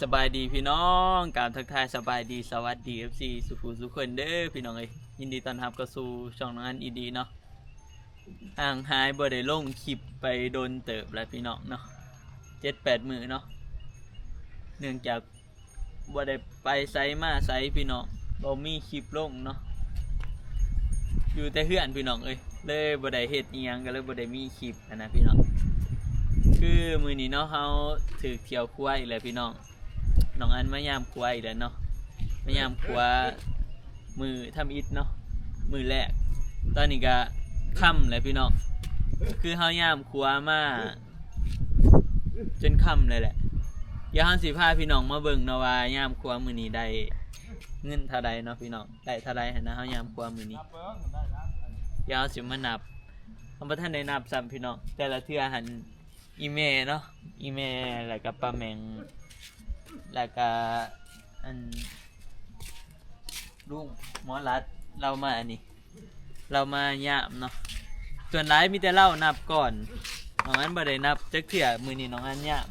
ສະບາຍດີພີ່ນ້ອງ ກາບທັກທາຍສະບາຍດີ ສະຫວັດດີ ເອັຟຊີ ສູ່ຜູ້ສູ່ຄົນເດີພີ່ນ້ອງເອີຍ. ຍິນດີຕ້ອນຮັບເຂົ້າສູ່ຊ່ອງນ້ອງອັນອີກເນາະ. ຫ່າງຫາຍບໍ່ໄດ້ລົງຄລິບໄປດົນເຕີບແລ້ວພີ່ນ້ອງເນາະ ເຈັດແປດມື້ເນາະ ເນື່ອງຈາກບໍ່ໄດ້ໄປໃສມາໃສພີ່ນ້ອງ ບໍ່ມີຄລິບລົງເນາະ ຢູ່ແຕ່ເຮືອນພີ່ນ້ອງເອີຍ ເລີຍບໍ່ໄດ້ເຮັດອີ່ຫຍັງ ກໍເລີຍບໍ່ໄດ້ມີຄລິບຫັ້ນນະພີ່ນ້ອງ. ຄືມື້ນີ້ເນາະ ເຮົາຖືກຖ້ຽວຄົວອີກແລ້ວພີ່ນ້ອງ. ນ້ອງອັນມາຍາມຄົວອີກແລ້ວເນາະ ມາຍາມຄົວມື້ທຳອິດເນາະ ມື້ແລກ. ຕອນນີ້ກະຄ່ຳແລ້ວພີ່ນ້ອງ ຄືເຮົາຍາມຄົວມາຈົນຄ່ຳເລີຍແຫຼະ. ດຽວເຮົາຊິພາພີ່ນ້ອງມາເບິ່ງເນາະວ່າຍາມຄົວມື້ນີ້ໄດ້ເງິນເທົ່າໃດເນາະພີ່ນ້ອງ ໄດ້ເທົ່າໃດຫັ້ນນະ ເຮົາຍາມຄົວມື້ນີ້. ດຽວເຮົາຊິມານັບ ເຮົາບໍ່ທັນໄດ້ນັບຊ້ຳພີ່ນ້ອງ ແຕ່ລະເທື່ອຫັ້ນ ອີ່ແມ່ເນາະ ອີ່ແມ່ ແລ້ວກະປ້າແໝງ ແລ້ວກະອັນລຸງໝໍລັດ ລາວມາອັນນີ້ ລາວມາຍາມເນາະ. ສ່ວນຫຼາຍມີແຕ່ລາວນັບກ່ອນ ນ້ອງອັນບໍ່ໄດ້ນັບຈັກເທື່ອ. ມື້ນີ້ນ້ອງອັນຍາມ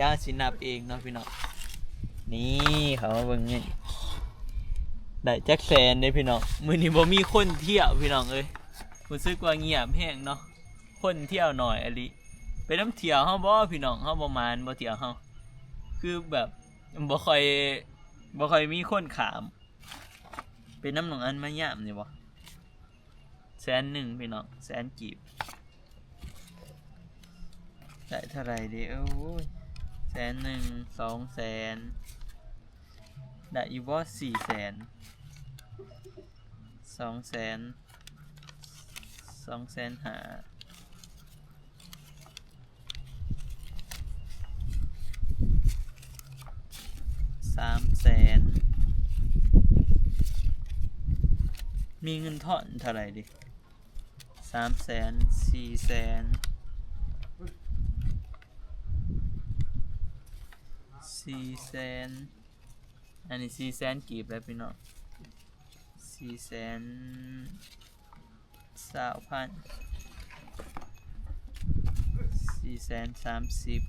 ດຽວຊິນັບເອງເນາະພີ່ນ້ອງ. ນີ້ ເຂົ້າມາເບິ່ງເງິນ ໄດ້ຈັກແສນເດ້ພີ່ນ້ອງ. ມື້ນີ້ບໍ່ມີຄົນທ່ຽວພີ່ນ້ອງເອີຍ ຮູ້ສຶກວ່າງຽບແຮງເນາະ ຄົນທ່ຽວໜ້ອຍອີ່ຫຼີ. ເປັນນຳທ່ຽວເຮົາບໍ່ພີ່ນ້ອງ ເຮົາບໍ່ໝານບໍ່ທ່ຽວເຮົາ ຄືແບບບໍ່ຄ່ອຍ ບໍ່ຄ່ອຍມີຄົນຂ້າມ. ເປັນນຳນ້ອງອັນມາຍາມນີ້ບໍ່? ແສນໜຶ່ງພີ່ນ້ອງ ແສນກີບ ໄດ້ເທົ່າໃດເດ? ໂອ້ຍ ແສນໜຶ່ງ ສອງແສນ ໄດ້ຢູ່ບໍ່? ສີ່ແສນ ສອງແສນ ສອງແສນຫ້າ ສາມແສນ ມີເງິນທອນເທົ່າໃດເດ? ສາມແສນ ສີ່ແສນ ສີ່ແສນ ອັນນີ້ສີ່ແສນກີບແລ້ວພີ່ນ້ອງ ສີ່ແສນ ຊາວພັນ ສີ່ແສນສາມສິບ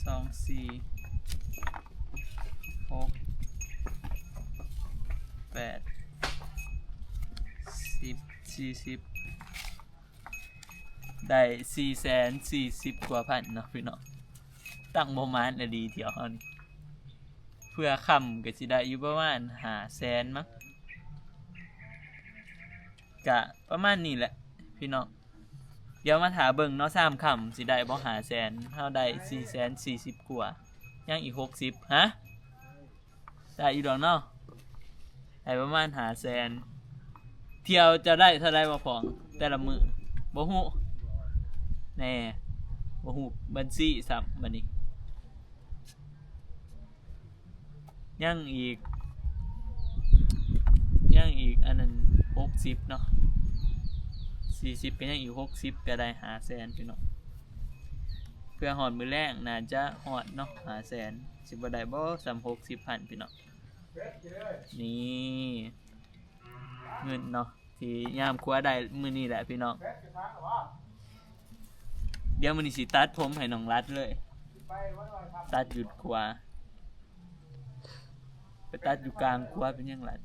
ສອງ ສີ່ ຫົກ ແປດ ສິບ ສີ່ສິບ ໄດ້ສີ່ແສນສີ່ສິບກວ່າພັນເນາະພີ່ນ້ອງ. ຕັ້ງບໍ່ໝານອີ່ຫຼີທ່ຽວເຮົານີ້ ເພື່ອຄ່ຳກໍຊິໄດ້ຢູ່ປະມານຫ້າແສນມັ້ງ ກະປະມານນີ້ແຫຼະພີ່ນ້ອງ. ດຽວມາຖ້າເບິ່ງເນາະ ຊາມຄ່ຳຊິໄດ້ບໍ່ຫ້າແສນ ເຮົາໄດ້ສີ່ແສນສີ່ສິບກວ່າ ຍັງອີກຫົກສິບ ຮະ ໄດ້ຢູ່ດອກເນາະ ໄດ້ປະມານຫ້າແສນ. ທ່ຽວຈະໄດ້ເທົ່າໃດບໍ່ພອງ ແຕ່ລະມື້? ບໍ່ຮູ້ແນ່ ບໍ່ຮູ້ບັນຊີຊ້ຳ ບັດນີ້ ຍັງອີກ ຍັງອີກອັນນັ້ນຫົກສິບເນາະ ສີ່ສິບ ກໍຍັງອີກຫົກສິບ ກໍໄດ້ຫ້າແສນພີ່ນ້ອງ. ເພື່ອຮອດມື້ແລງໜ້າຈະຮອດເນາະຫ້າແສນ ຊິບໍ່ໄດ້ບໍ່ສ່ຳຫົກສິບພັນພີ່ນ້ອງ. ນີ້ເງິນເນາະ ທີ່ຍາມຄົວໄດ້ມື້ນີ້ແຫຼະພີ່ນ້ອງ. ດຽວມື້ນີ້ຊິຕັດຜົມໃຫ້ນ້ອງລັດເລີຍ ຕັດຢູ່ຄົວ ໄປຕັດຢູ່ກາງຄົວເປັນຫຍັງລັດ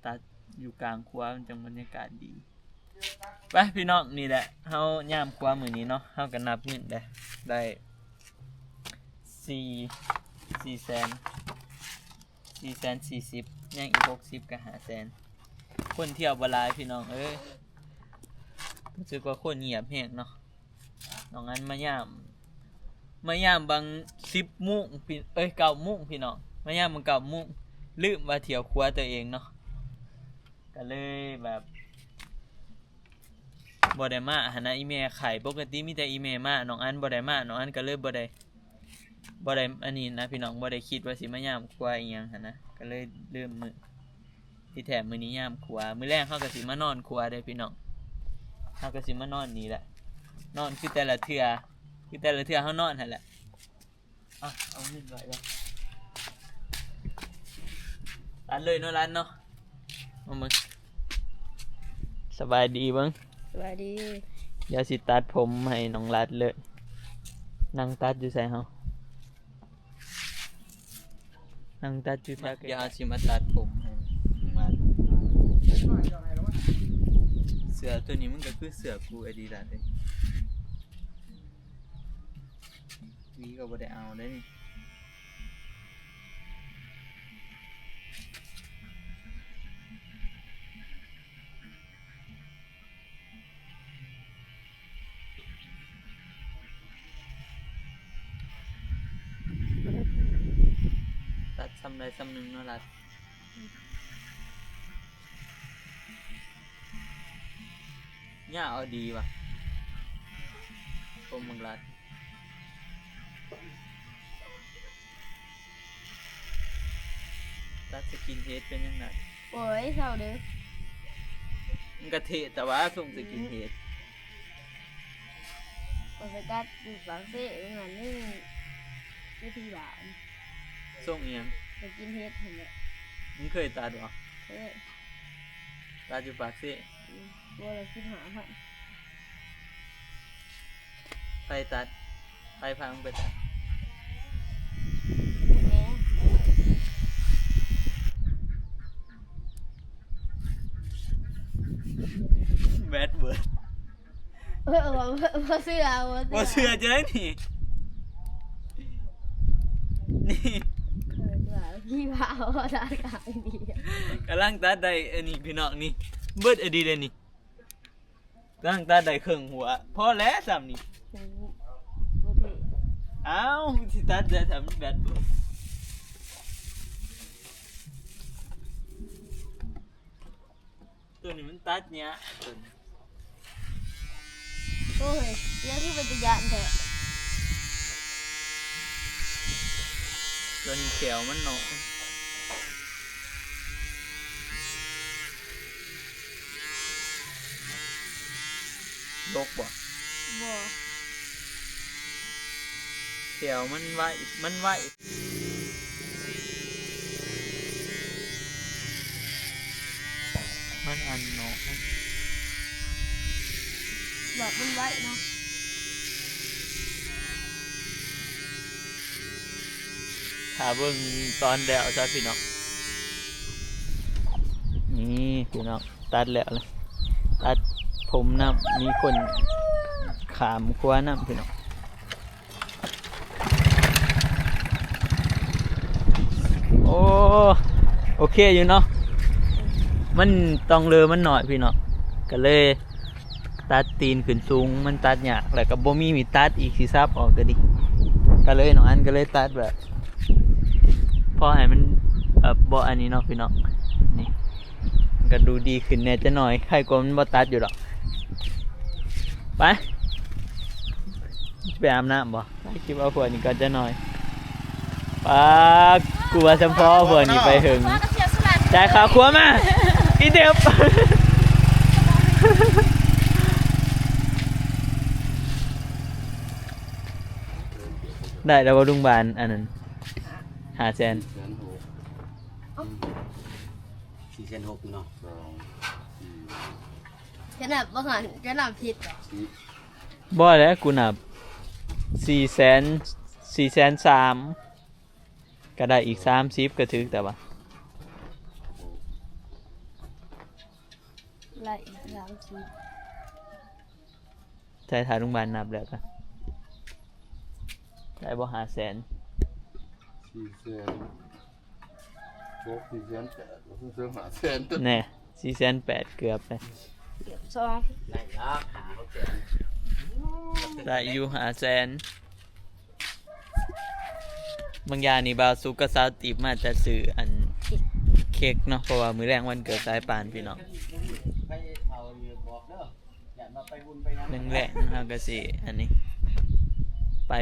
ຕັດຢູ່ກາງຄົວມັນຈັ່ງບັນຍາກາດດີ. ໄປພີ່ນ້ອງ ນີ້ແຫຼະ ເຮົາຍາມຄົວມື້ນີ້ເນາະ ເຮົາກໍນັບເງິນໄດ້ ໄດ້ສີ່ ສີ່ແສນ ສີ່ແສນສີ່ສິບ ຍັງອີກຫົກສິບກໍຫ້າແສນ. ຄົນທ່ຽວບໍ່ຫຼາຍພີ່ນ້ອງເອີຍ ຮູ້ສຶກວ່າຄົນງຽບແຮງເນາະ. ນ້ອງອັນມາຍາມ ມາຍາມບາງສິບໂມງພີ່ ເອີຍ ເກົ້າໂມງພີ່ນ້ອງ ມາຍາມບາງເກົ້າໂມງ ລືມວ່າຖ້ຽວຄົວຕົວເອງເນາະ ກໍເລີຍແບບບໍ່ໄດ້ມາຫັ້ນນະ ອີ່ແມ່ໄຂ້. ປົກກະຕິມີແຕ່ອີ່ແມ່ມາ ນ້ອງອັນບໍ່ໄດ້ມາ ນ້ອງອັນກໍເລີຍບໍ່ໄດ້ ບໍ່ໄດ້ອັນນີ້ນະພີ່ນ້ອງ ບໍ່ໄດ້ຄິດວ່າຊິມາຍາມຄົວອີ່ຫຍັງຫັ້ນນະ ກໍເລີຍລືມມື້. ທີ່ແທ້ມື້ນີ້ຍາມຄົວ ມື້ແລງເຮົາກໍຊິມານອນຄົວເດ້ພີ່ນ້ອງ ເຮົາກໍຊິມານອນນີ້ແຫຼະ ນອນຄືແຕ່ລະເທື່ອ ຄືແຕ່ລະເທື່ອເຮົານອນຫັ້ນແຫຼະ. ອ່ະ ເອົາເງິນໄວ້ກ່ອນ ຕັດເລີຍເນາະລັດເນາະ. ມາເບິ່ງ ສະບາຍດີເບິ່ງ ສະບາຍດີ. ດຽວຊິຕັດຜົມໃຫ້ນ້ອງລັດເລີຍ ນັ່ງຕັດຢູ່ໃສເຮົາ? ນັ່ງຕັດຢູ່ແຖວ ດຽວເຮົາຊິມາຕັດຜົມໃຫ້ມັນ. ເສື້ອໂຕນີ້ມັນກໍຄືເສື້ອກູອາດີດາດເດ້. ຫວີກໍບໍ່ໄດ້ເອົາເດ້ນີ້. ຕັດຊ່ຳໃດຊ່ຳໜຶ່ງເນາະ ລັດ. ຍາວເອົາດີວ່າ ຜົມບັກລັດ. ຕັດສະກິນເຮດເປັນຫຍັງນະ? ໂອ້ຍ ເຊົາເດີ້. ມັນກະເທ່ແຕ່ວ່າຊົງສະກິນເຮດ. ຂ້ອຍໄປຕັດຢູ່ປາກເຊ ມື້ນັ້ນນີ້ ຢູ່ທີ່ບ້ານ. ຊົງອີ່ຫຍັງ? ສະກິນເຮດຫັ້ນແຫຼະ. ມຶງເຄີຍຕັດບໍ່? ເຄີຍ. ຕັດຢູ່ປາກເຊ? ອືມ ຕົວລະສິບຫ້າພັນ. ໃຜຕັດ? ໃຜພາມຶງໄປຕັດ? ແມ່. ແບດເວີດ. ເອີ ບໍ່ ບໍ່ເຊື່ອ ບໍ່ເຊື່ອ ບໍ່ເຊື່ອຈັ່ງໃດນີ້? ນີ້ ເອີ ວ່າ ພີ່ວ່າບໍ່ຕັດກາງດີ ກຳລັງຕັດໄດ້ອັນນີ້ພີ່ນ້ອງນີ້ ເບິດອັນນີ້ເດ້ນີ້ ກຳລັງຕັດໄດ້ເຄິ່ງຫົວ ພໍແລ້ວຊ່ຳນີ້. ໂອ້ ບໍ່ເທ່. ອ້າວ ຊິຕັດໄດ້ຊ່ຳນີ້ແບດເວີດ. ໂຕນີ້ມັນຕັດຍາກ ໂຕນີ້. ໂອ້ຍ ເສື້ອຄືເປັນຕາຢ້ານແທ້. ໂຕນີ້ແຂ້ວມັນເນາະ. ດົກບໍ່? ບໍ່. ແຂ້ວມັນໄວ ມັນໄວ. ມັນອັນເນາະ ແບບມັນໄວເນາະ. ຖ້າເບິ່ງຕອນແລ້ວຊະພີ່ນ້ອງ. ນີ້ພີ່ນ້ອງ ຕັດແລ້ວລະ ຕັດຜົມນຳ ມີຄົນຂ້າມຂົວນຳພີ່ນ້ອງ. ໂອ້ ໂອເຄຢູ່ເນາະ ມັນຕ່ອງເລີມັນໜ້ອຍພີ່ນ້ອງ ກະເລີຍຕັດຕີນຂຶ້ນສູງ ມັນຕັດຍາກ ແລ້ວກະບໍ່ມີມີດຕັດອີກ ຊິສັບອອກກະດີ ກະເລີຍໜ້ອຍ ກະເລີຍຕັດແບບ ພໍໃຫ້ມັນ ເອີ ບໍ່ອັນນີ້ເນາະພີ່ນ້ອງ. ນີ້ ກະດູດີຂຶ້ນແດ່ຈັກໜ້ອຍ ໄຄກວ່າມັນບໍ່ຕັດຢູ່ດອກ. ໄປ ໄປອາບນ້ຳບໍ່? ໄປ ເກັບເອົາພວກນີ້ກ່ອນຈັກໜ້ອຍ. ປາ ກູວ່າສຳພໍພວກນີ້ໄປເຫິງ. ຈ່າຍຄ່າຄົວມາ ອີເດັບ. ໄດ້ແລ້ວບໍ່ລຸງບານ ອັນນັ້ນ ຫ້າແສນ ສີ່ແສນຫົກ ສີ່ແສນຫົກເນາະ. ສອງ ສີ່ ຈະນັບບໍ່ຫັ້ນ ຈະນັບຜິດບໍ່? ບໍ່ແຫຼະ ກູນັບສີ່ແສນ ສີ່ແສນສາມ ກະໄດ້ອີກສາມສິບ ກະຖືກແຕ່ວ່າ ໄດ້ອີກສາມສິບ. ໃສ່ຖ້າລຸງບານນັບແລ້ວກະ ໄດ້ບໍ່ ຫ້າແສນ ສີ່ແສນ ຫົກ ສີ່ແສນແປດ ເຖິງຫ້າແສນ ແນ່ ສີ່ແສນແປດ ເກືອບເລີຍ ເກືອບສອງ ໄດ້ຢູ່ຫ້າແສນ. ບາງຢ່າງນີ້ບ່າວສຸກກັບສາວຕິບມາແຕ່ຊື້ອັນເຄັກເນາະ ເພາະວ່າມື້ແລງວັນເກີດສາຍປານພີ່ນ້ອງ. ແລງໆ ເຮົາກະຊິອັນນີ້ ໄປ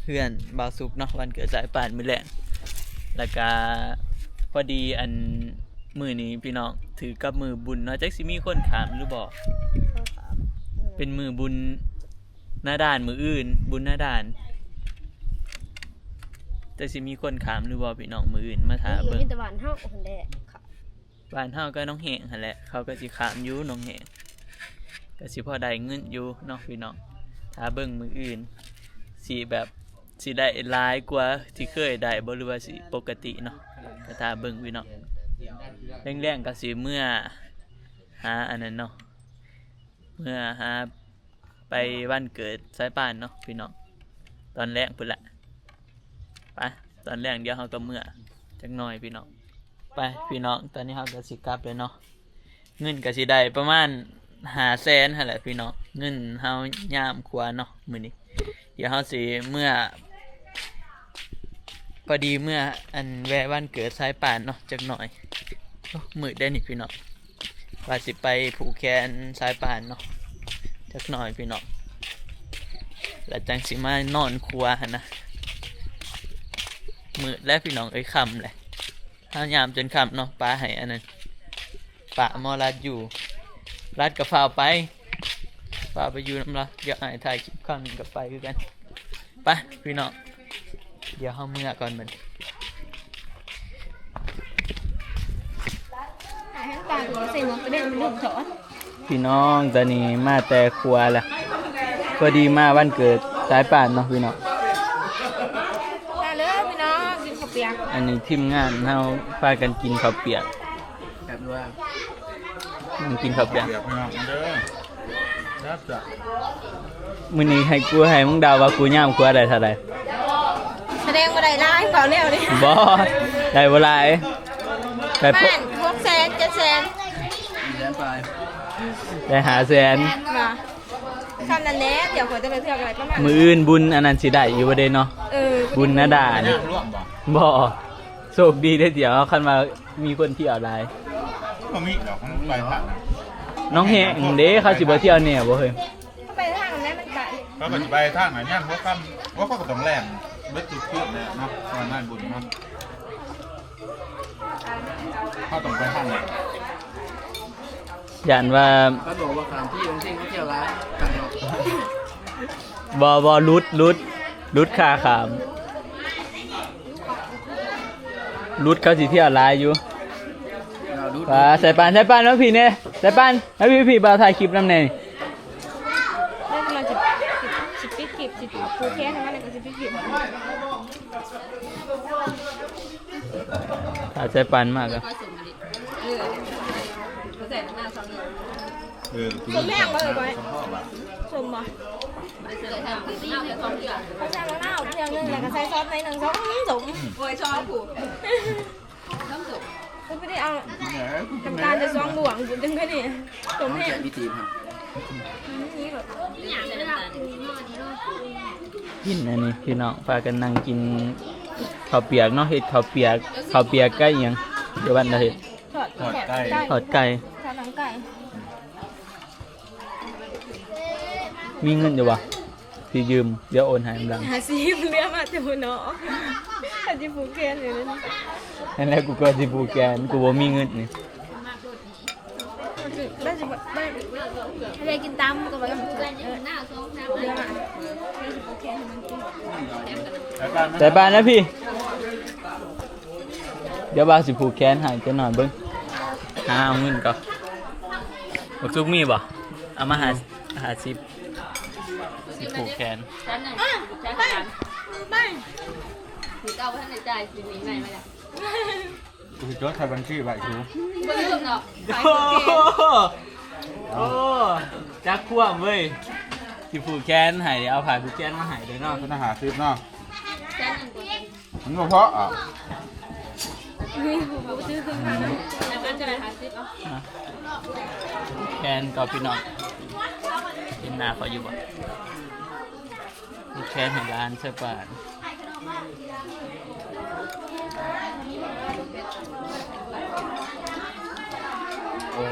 ເຮືອນບ່າວສຸກເນາະ ວັນເກີດສາຍປານມື້ແລງ ແລ້ວກະພໍດີອັນມື້ນີ້ພີ່ນ້ອງຖືກກັບມື້ບຸນເນາະ ຈັກຊິມີຄົນຂ້າມຫຼືບໍ່ ເປັນມື້ບຸນໜ້າດ່ານມື້ອື່ນ ບຸນໜ້າດ່ານ ຈັກຊິມີຄົນຂ້າມຫຼືບໍ່ພີ່ນ້ອງ ມື້ອື່ນມາຖ້າເບິ່ງ ມີແຕ່ບ້ານເຮົາຫັ້ນແຫຼະ. ບ້ານເຮົາກະໜອງແຫ້ງຫັ້ນແຫຼະ ເຂົາກະຊິຂ້າມຢູ່ໜອງແຫ້ງ ກະຊິພໍໄດ້ເງິນຢູ່ເນາະພີ່ນ້ອງ ຖ້າເບິ່ງມື້ອື່ນ. ຊິແບບ ຊິໄດ້ຫຼາຍກວ່າທີ່ເຄີຍໄດ້ບໍ່ ຫຼືວ່າຊິປົກກະຕິເນາະ ກະຖ້າເບິ່ງພີ່ນ້ອງ. ແລງໆກະຊິເມືອຫາອັນນັ້ນເນາະ ເມືອຫາ ໄປວັນເກີດສາຍປານເນາະພີ່ນ້ອງ ຕອນແລງພຸ້ນລະ. ໄປ ຕອນແລງດຽວເຮົາກະເມືອຈັກໜ່ອຍພີ່ນ້ອງ. ໄປພີ່ນ້ອງ ຕອນນີ້ເຮົາກະຊິກັບແລ້ວເນາະ. ເງິນກະຊິໄດ້ປະມານຫ້າແສນຫັ້ນແຫຼະພີ່ນ້ອງ ເງິນເຮົາຍາມຄົວເນາະມື້ນີ້. ດຽວເຮົາຊິເມືອ ພໍດີເມືອອັນແວ່ວັນເກີດສາຍປານເນາະຈັກໜ່ອຍ. ໂອ້ ມືດແດ່ນີ້ພີ່ນ້ອງ ວ່າຊິໄປຜູກແຂນສາຍປານເນາະ ຈັກໜ່ອຍພີ່ນ້ອງ ແລ້ວຈັ່ງຊິມານອນຄົວຫັ້ນນະ. ມືດແລ້ວພີ່ນ້ອງເອີຍ ຄ່ຳແລ້ວ ເຮົາຍາມຈົນຄ່ຳເນາະ. ປະໃຫ້ອັນນັ້ນ ປະໝໍລັດຢູ່ ລັດກະຟ້າວໄປ ຟ້າວໄປຢູ່ນຳລາວ. ດຽວອ້າຍຖ່າຍຄລິບຄາວໜຶ່ງກະໄປຄືກັນ. ໄປພີ່ນ້ອງ ດຽວເຮົາເມືອກ່ອນບັດນີ້. ພີ່ນ້ອງ ຕອນນີ້ມາແຕ່ຄົວລະ ພໍດີມາວັນເກີດສາຍປານເນາະພີ່ນ້ອງ. ມາເດີພີ່ນ້ອງ ກິນເຂົ້າປຽກ. ອັນນີ້ທີມງານເຮົາພາກັນກິນເຂົ້າປຽກ ແຊບດ້ວຍ ກິນເຂົ້າປຽກ ປຽກພີ່ນ້ອງ ມາເດີ ແຊບຈ້ະ. ມື້ນີ້ໃຫ້ກູ ໃຫ້ມຶງເດົາວ່າກູຍາມຄົວໄດ້ເທົ່າໃດ? ສະແດງວ່າໄດ້ຫຼາຍ ເວົ້າແນວນີ້ ບໍ່ ໄດ້ບໍ່ຫຼາຍ ໄດ້ປະມານຫົກແສນ ເຈັດແສນ ສີ່ແສນປາຍ ໄດ້ຫ້າແສນ ແມ່ນບໍ່? ສ່ຳນັ້ນແຫຼະ ດຽວຂ້ອຍຈະໄປເທື່ອກະໄດ້ປະມານ ມື້ອື່ນບຸນອັນນັ້ນຊິໄດ້ຢູ່ບໍ່ເດເນາະ? ເອີ ບຸນນາດານີ້ ບໍ່ ໂຊກດີເດ້ ດຽວຄັນວ່າມີຄົນທ່ຽວຫຼາຍ ບໍ່ມີດອກ ມັນໄປທາງນັ້ນ ໜອງແຮງເດ້ ເຂົາຊິບໍ່ທ່ຽວແນ່ບໍ່ເຮີ້ຍ? ເຂົາໄປທາງນັ້ນແຫຼະ ມັນໄກ ເຂົາກະຊິໄປທາງນັ້ນ ຍາມຫົວຄ່ຳ ໂອ້ ເຂົາກະຕ້ອງແລ່ນເບິດທຸກຄືນແຫຼະເນາະ ເພາະວ່າງານບຸນເນາະ ເຮົາຕ້ອງໄປທາງນັ້ນ. ຢ້ານວ່າ ເຂົາບອກວ່າຂ້າມທີ່ບາງທີເຂົາທ່ຽວຫຼາຍ ບໍ່ ບໍ່ ຫຼຸດ ຫຼຸດ ຫຼຸດຄ່າຂ້າມ ຫຼຸດ ເຂົາຊິທ່ຽວຫຼາຍຢູ່. ເອົາຫຼຸດ ປາ ສາຍປານ ສາຍປານ ມາພີ້ແນ່ ສາຍປານ ມາພີ້ ມາພີ້ ບ່າວຖ່າຍຄລິບນຳແນ່. ແລ້ວກຳລັງຊິ ຊິປິດຄລິບ ຊິຜູກແຂນໃຫ້ມັນ ແລ້ວກະຊິປິດຄລິບ. ຖ້າໃສ່ປານມາກະ ເອີ ເອີ ສົມແຮງບໍ່ເອີຍ ສົມບໍ່? ເຂົາໃສ່ມະນາວພຽງໜຶ່ງ ແລ້ວກະໃສ່ຊອດໜ້ອຍໜຶ່ງ ສົມ ສົມ ໂອ້ຍ ຊອດຜູ້ ຄືບໍ່ໄດ້ເອົານ້ຳຕານຈາກສອງບ່ວງພຸ້ນ ຈັ່ງໄດ້ນີ້ ສົມແຮງ ກິນອັນນີ້ພີ່ນ້ອງ ພາກັນນັ່ງກິນເຂົ້າປຽກເນາະ ເຮັດເຂົ້າປຽກ ເຂົ້າປຽກກັບອີ່ຫຍັງ ຢູ່ບ້ານລາວເຮັດ ທອດ ທອດໄກ່ ທອດໄກ່ ທອດໜັງໄກ່. ມີເງິນຢູ່ບໍ່? ຊິຢືມ ດຽວໂອນໃຫ້ນຳຫຼັງ ຫ້າສິບ ເຫຼືອມາແຕ່ຫົວເນາະ ຄັນຊິຜູກແຂນຢູ່ນັ້ນ ຫັ້ນແຫຼະ ກູກະຊິຜູກແຂນ ກູບໍ່ມີເງິນນີ້. ໄດ້ກິນຕຳກະວ່າ ເຫຼືອມາ ໃສ່ບາດນະພີ່. ດຽວບ່າວຊິຜູກແຂນໃຫ້ຈັກໜ້ອຍເບິ່ງ ຫາເອົາເງິນກ່ອນ. ບັກສຸກມີບໍ່? ເອົາມາຫ້າ ຫ້າສິບ ຊິຜູກແຂນ. ກູຊິຈົດໃສ່ບັນຊີໄວ້ຢູ່. ໂອ້ ຈັກຄວາມເວີຍ ຊິຜູກແຂນໃຫ້ ເອົາຜ້າຜູກແຂນມາໃຫ້ເດີເນາະ. ເພິ່ນຫ້າສິບເນາະ. ມັນບໍ່ພໍອະ ແຂນກໍພີ່ນ້ອງ ເຫັນໜ້າເຂົາຢູ່ບໍ່? ແຂນໃຫ້ຫຼານໃສ່ປານ. ໂອ້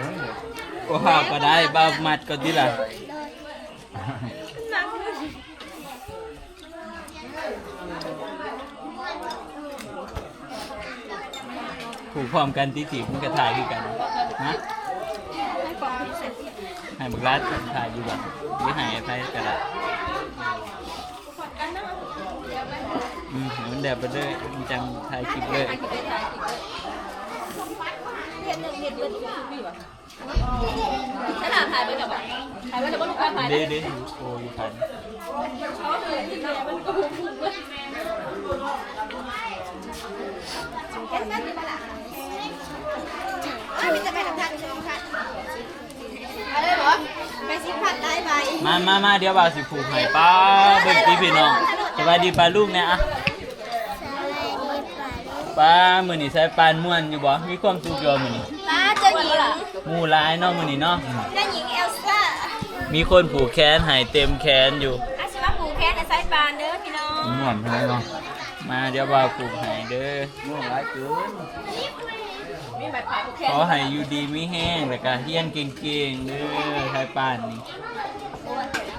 ບໍ່ພາກກໍໄດ້ ບ່າວມັດກ່ອນຕິລະ. ຜູກພ້ອມກັນຕິ ຈີບມັນກະຖ່າຍຄືກັນ. ຮະ? ໃຫ້ບັກຫຼ້າຖ່າຍຢູ່ບໍ່? ຫຼືໃຫ້ໃຜກະໄດ້. ອືມ ໃຫ້ມັນແບບໄປເລີຍ ມັນຈັ່ງຖ່າຍຄລິບເລີຍ. ເດ ເດ ໂອ້ ຢູ່ຄັນ. ມາ ມາ ມາ ດຽວບ່າວຊິຜູກໃຫ້. ປ້າ ເບິ່ງຕິພີ່ນ້ອງ. ສະບາຍດີປ້າລຸງແດ່ອະ. ປ້າ ມື້ນີ້ສາຍປານມ່ວນຢູ່ບໍ່? ມີຄວາມສຸກຢູ່ບໍ່ມື້ນີ້? ປ້າ ເຈົ້າຍິງ ໝູ່ຫຼາຍເນາະມື້ນີ້ເນາະ. ເຈົ້າຍິງເອລຊາ ມີຄົນຜູກແຂນໃຫ້ເຕັມແຂນຢູ່. ອາ ຊິມາຜູກແຂນໃຫ້ສາຍປານເດີພີ່ນ້ອງ. ມ່ວນຂະໜາດເນາະ. ມາ ດຽວບ່າວຜູກໃຫ້ເດີ. ງ່ວງຫຼາຍເກີນ. ມີໄມ້ຜູກແຂນ. ຂໍໃຫ້ຢູ່ດີມີແຮງ ແລ້ວກະຮຽນເກັ່ງໆເດີ ສາຍປານນີ້.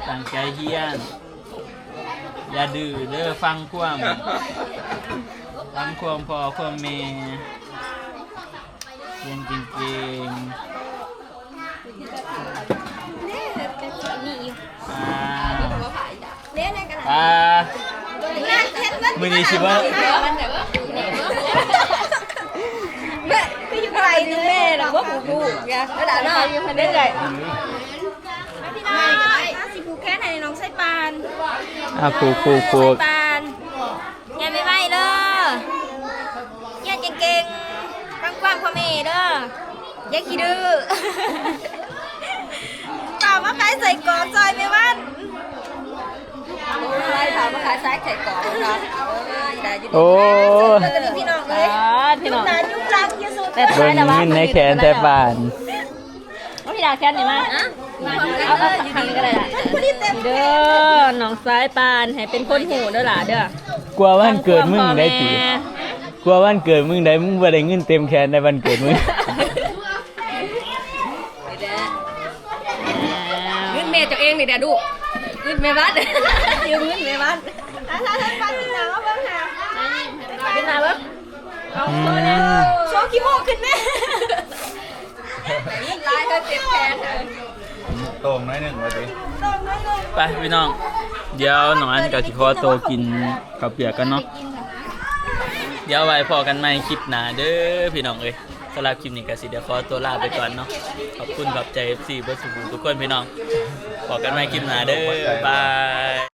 ຕັ້ງໃຈຮຽນ ຢ່າດື້ເດີ ຟັງຄວາມ ຟັງຄວາມພໍ່ຄວາມແມ່ ຮຽນເກັ່ງໆ. ອ່າ ອ່າ ມື້ນີ້ຊິວ່າ ແມ່ ຄືຢູ່ໄກນະແມ່ ລະບໍ່ຮູ້ ຮູ້ຫຍັງ ລະດາເນາະ ເປັນໄດ. ມາ ພີ່ນ້ອງ ເຮົາຊິຜູກແຂນໃຫ້ນ້ອງສາຍປານ. ອ່າ ຜູກ ຜູກ ຜູກ ສາຍປານ. ຮຽນໄວໆເດີ ຮຽນເກັ່ງໆ ຟັງຄວາມພໍ່ແມ່ເດີ ຢ່າຂີ້ດື້. ຝາກມາຂາຍໄສ້ກອກຊ່ອຍແມ່ວັນ. ໂອ້ຍ ຝາກມາຂາຍໄສ້ກອກເນາະ. ໂອ້ຍ ໄດ້ຢູ່. ໂອ້ຍ ພີ່ນ້ອງເອີຍ ຈຸກໜ້າຈຸກຫຼັງຢູ່ສຸດ. ເບິ່ງເງິນໃນແຂນແຕ່ບາດ. ເອົາ ພີ່ດາແຄນນີ້ມາ ເອົາ ເອົາຂ້າງນີ້ກໍໄດ້ລະ. ເດີ ນ້ອງສາຍປານ ໃຫ້ເປັນຄົນຮູ້ເດີຫຼ້າເດີ. ກວ່າວັນເກີດມຶງໄດ້ຕິ ກວ່າວັນເກີດມຶງໄດ້ ມຶງບໍ່ໄດ້ເງິນເຕັມແຂນໃນວັນເກີດມຶງ. ເງິນແມ່ເຈົ້າເອງນີ້ແຫຼະລູກ ເງິນແມ່ບ້ານ ຢືມເງິນແມ່ບ້ານ. ຫາສາຍປານ ເອົາເບິ່ງຫາ ເປັນໜ້າເບິ່ງ. ອືມ ໂຊຂີ້ໂມ້ຂຶ້ນແມ່. ຫຼາຍເດີ ເຈັບແຂນເດີ ໂຕ່ງໜ້ອຍໜຶ່ງວ່າຕິ. ໄປພີ່ນ້ອງ ດຽວນ້ອງອັນກໍຊິຂໍໂຕກິນເຂົ້າປຽກກ່ອນເນາະ. ດຽວໄວ້ພໍ້ກັນໃໝ່ຄລິບໜ້າເດີພີ່ນ້ອງເອີຍ. ສຳລັບຄລິບນີ້ກໍຊິໄດ້ຂໍໂຕລາໄປກ່ອນເນາະ. ຂອບຄຸນຂອບໃຈເອັຟຊີເບິດສູ່ຜູ້ທຸກຄົນພີ່ນ້ອງ. ພໍ້ກັນໃໝ່ຄລິບໜ້າເດີ ບາຍ.